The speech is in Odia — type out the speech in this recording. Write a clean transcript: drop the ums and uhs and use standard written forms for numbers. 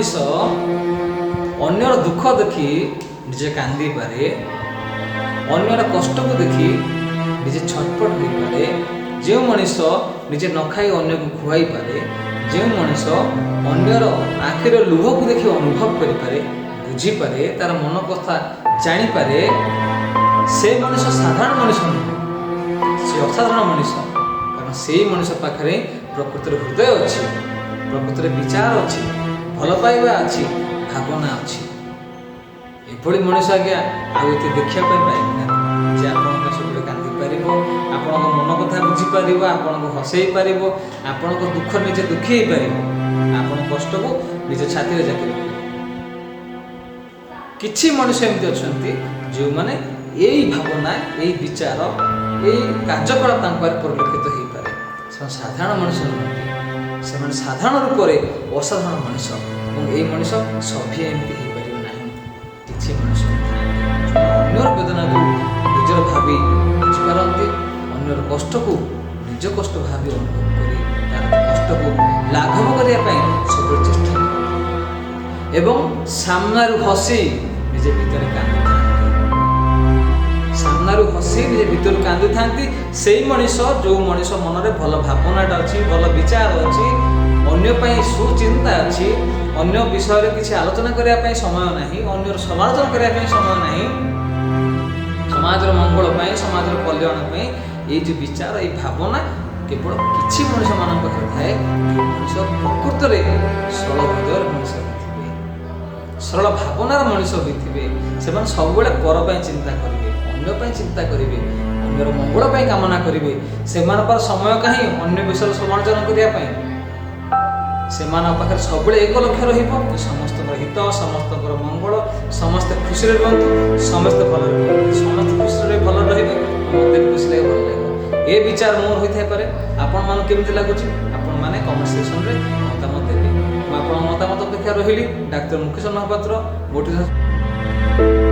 ମଣିଷ ଅନ୍ୟର ଦୁଃଖ ଦେଖି ନିଜେ କାନ୍ଦିପାରେ, ଅନ୍ୟର କଷ୍ଟକୁ ଦେଖି ନିଜେ ଛଟପଟ ହୋଇପାରେ, ଯେଉଁ ମଣିଷ ନିଜେ ନ ଖାଇ ଅନ୍ୟକୁ ଖୁଆଇପାରେ, ଯେଉଁ ମଣିଷ ଅନ୍ୟର ଆଖିର ଲୁହକୁ ଦେଖି ଅନୁଭବ କରିପାରେ, ବୁଝିପାରେ, ତାର ମନ କଥା ଜାଣିପାରେ, ସେ ମଣିଷ ସାଧାରଣ ମଣିଷ ନୁହେଁ, ସେ ଅସାଧାରଣ ମଣିଷ। କାରଣ ସେଇ ମଣିଷ ପାଖରେ ପ୍ରକୃତିର ହୃଦୟ ଅଛି, ପ୍ରକୃତିର ବିଚାର ଅଛି, ଭଲ ପାଇବା ଅଛି, ଭାବନା ଅଛି। ଏଭଳି ମଣିଷ ଆଜ୍ଞା ଆଉ ଏତେ ଦେଖିବା ପାଇଁ ପାଇବେ ନାହିଁ, ଯେ ଆପଣଙ୍କ ସବୁବେଳେ କାନ୍ଦିପାରିବ, ଆପଣଙ୍କ ମନ କଥା ବୁଝିପାରିବ, ଆପଣଙ୍କୁ ହସେଇ ପାରିବ, ଆପଣଙ୍କ ଦୁଃଖ ନିଜେ ଦୁଃଖୀ ହେଇପାରିବ, ଆପଣଙ୍କ କଷ୍ଟକୁ ନିଜ ଛାତିରେ ଜାକି ରଖିବ। କିଛି ମଣିଷ ଏମିତି ଅଛନ୍ତି ଯେଉଁମାନେ ଏଇ ଭାବନା, ଏଇ ବିଚାର, ଏଇ କାର୍ଯ୍ୟକଳାପ ତାଙ୍କ ପାଖରେ ପରିଲକ୍ଷିତ ହେଇପାରେ। ସେମାନେ ସାଧାରଣ ମଣିଷ ନୁହନ୍ତି, ସେମାନେ ସାଧାରଣ ରୂପରେ ଅସାଧାରଣ ମଣିଷ। ଏବଂ ଏଇ ମଣିଷ ସଭିଏଁ ଏମିତି ହେଇପାରିବ ନାହିଁ। କିଛି ମଣିଷ ଥାଆନ୍ତି ଅନ୍ୟର ବେଦନାକୁ ନିଜର ଭାବି ବୁଝିପାରନ୍ତି, ଅନ୍ୟର କଷ୍ଟକୁ ନିଜ କଷ୍ଟ ଭାବି ଅନୁଭବ କରି ତାର କଷ୍ଟକୁ ଲାଘବ କରିବା ପାଇଁ ସବୁବେଳେ ଚେଷ୍ଟା କରନ୍ତି ଏବଂ ସାମ୍ନାରୁ ହସି ନିଜ ଭିତରେ କାନ୍ଦୁଥାନ୍ତି। ସାମ୍ନାରୁ ହସି ନିଜ ଭିତରୁ କାନ୍ଦୁଥାନ୍ତି ସେଇ ମଣିଷ, ଯେଉଁ ମଣିଷ ମନରେ ଭଲ ଭାବନାଟା ଅଛି, ଭଲ ବିଚାର ଅଛି, ଅନ୍ୟ ପାଇଁ ସୁଚିନ୍ତା ଅଛି, ଅନ୍ୟ ବିଷୟରେ କିଛି ଆଲୋଚନା କରିବା ପାଇଁ ସମୟ ନାହିଁ, ଅନ୍ୟର ସମାଲୋଚନା କରିବା ପାଇଁ ସମୟ ନାହିଁ, ସମାଜର ମଙ୍ଗଳ ପାଇଁ, ସମାଜର କଲ୍ୟାଣ ପାଇଁ ଏଇ ଯେଉଁ ବିଚାର, ଏଇ ଭାବନା କେବଳ କିଛି ମଣିଷମାନଙ୍କ ପାଖରେ ଥାଏ, ଯେଉଁ ମଣିଷ ପ୍ରକୃତରେ ସରଳ ହୃଦୟର ମଣିଷ ହୋଇଥିବେ, ସରଳ ଭାବନାର ମଣିଷ ହୋଇଥିବେ। ସେମାନେ ସବୁବେଳେ ପର ପାଇଁ ଚିନ୍ତା କରିବେ, ଅନ୍ୟ ପାଇଁ ଚିନ୍ତା କରିବେ, ଅନ୍ୟର ମଙ୍ଗଳ ପାଇଁ କାମନା କରିବେ। ସେମାନଙ୍କ ସମୟ କାହିଁ ଅନ୍ୟ ବିଷୟରେ ସମାଲୋଚନା କରିବା ପାଇଁ? ସେମାନଙ୍କ ପାଖରେ ସବୁବେଳେ ଏକ ଲକ୍ଷ୍ୟ ରହିବ ଯେ ସମସ୍ତଙ୍କର ହିତ, ସମସ୍ତଙ୍କର ମଙ୍ଗଳ, ସମସ୍ତେ ଖୁସିରେ ରୁହନ୍ତୁ, ସମସ୍ତେ ଭଲରେ ରୁହନ୍ତୁ। ସମସ୍ତେ ଖୁସିରେ ରହି ଭଲରେ ରହିବେ, ମୋତେ ବି ଖୁସି ଲାଗେ, ଭଲ ଲାଗିବ। ଏ ବିଚାର ମୋର ହୋଇଥାଇପାରେ, ଆପଣମାନଙ୍କୁ କେମିତି ଲାଗୁଛି ଆପଣମାନେ କମେଣ୍ଟ ସେକ୍ସନରେ ମତାମତ ଦେବେ। ମୁଁ ଆପଣଙ୍କ ମତାମତ ଅପେକ୍ଷା ରହିଲି। ଡାକ୍ତର ମୁକେଶ ମହାପାତ୍ର, ମୋଟିଭେସନ୍।